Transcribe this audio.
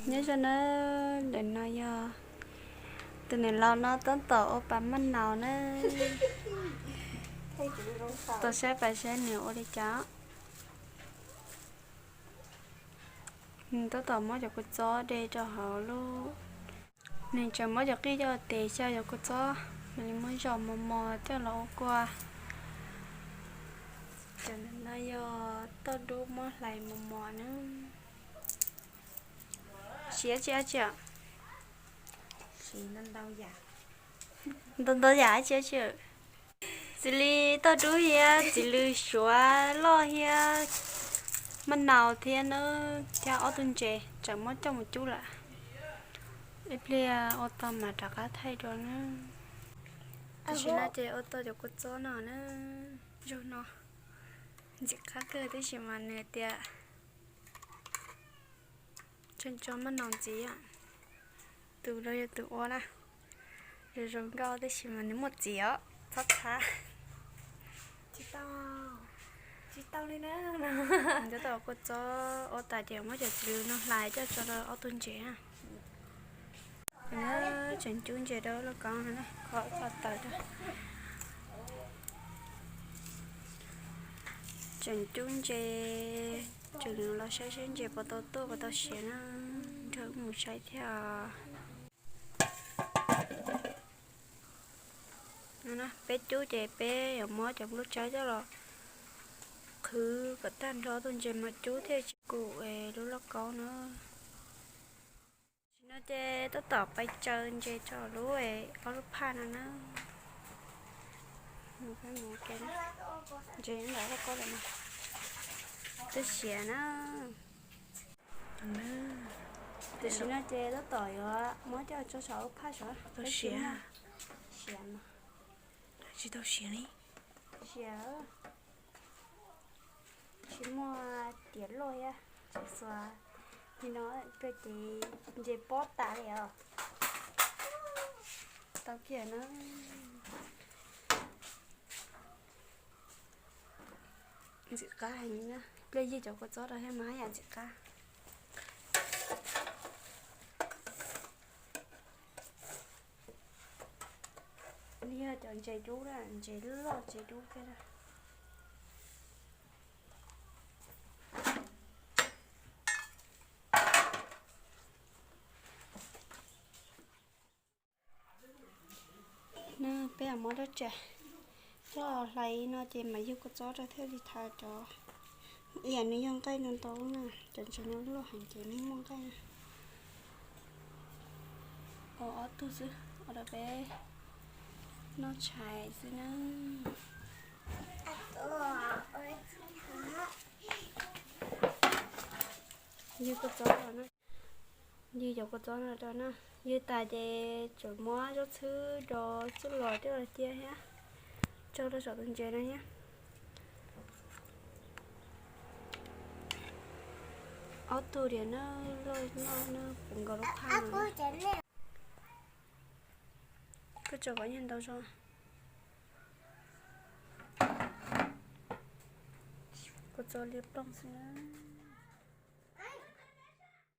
Nyob zoo nawb, ntawm no yog tus niam laus no tab tom ua pas maj naus na. Tos saib pas saib nws ua li cas. Nws tab tom muab cov kua txob de rau hauv lub, nws tseem muab cov qij coj tes xyaw cov kua txob mam li muab zom mos mos coj los ua kua. Cov no yog tauj dub muab hlais mos mos na. Siav tsi ab tsi, ntau ntau yam tsi ab tsi. Txiv li tauj dub thiab txiv lws suav loj thiab maj naus thiab na, thiab ob tug ntses tseem muab coj mus cub lawm. Ib pliag ua tau mas rov qab thaij dua na. Tam sim no ces ua tau cov kua txob no na. Zaum no ntxim qab kawg tab sis mas nws tias tseem tso maj naus ntxiv. Tus no yog tus ua na, zoo zoo nkauj tab sis mas nws muaj txiv os, txhob txhab. Tsis tau li na. Tab tom kua txob ua tas ces muab cov txiv lws no hlais coj tso rau ob tug ntses na. Tseem cub ntses rau lauj kaub no, kho kho taws rau. Tseem cub ntses, tseem los saib saib ntses puas tau tuaj puas tau siav na, nrog wb mus saib thiab. Peb cub ces peb yuav muab cov nplooj tsawb coj los qhwv kom tag nrho tus ntses mas cub thiaj tsis kum lub lauj kaub na. Tam sim no ces tab tom pais tsaws ntses rau lub, ob lub phaj no na. Ntses ntawm lauj kaub ntawm no twb siav na. Tam sim no ces tab tom yuav muab coj tso saum lub phaj saud. Siav no. Tsis tau siav li. Siav. Tsis muaj tiav luaj thiab, tseem xuas li no pliag ces ntses pob tas li os. Tau kiag na. Ntxim qab heev na, pliag ywg cov kua txob rau thiab mas haj yam ntxim qab. Yog cov ntses dub na, ntses loj ntses dub thiab. Peb muab rab riam coj hlais no ces mam yug kua txob rau thiaj li thav cov. Ib yam nws yog nqaij no ntau na, cov ntses no loj heev ces nws muaj nqaij. Ua ob tug xwb, ua rau peb noj tshais xwb na. Ywg kua txob, ywg cov kua txob no rau na. Ywg tas ces tseem muab zaub txhwb rau txuj lom coj los cia thiab, tso rau saum tus ntses no thiab. Ob tug diam na, loj noj na, puv nkaus lub phaj no. Koj tso kom ntau zog. Kua txob liab ploog xwb na.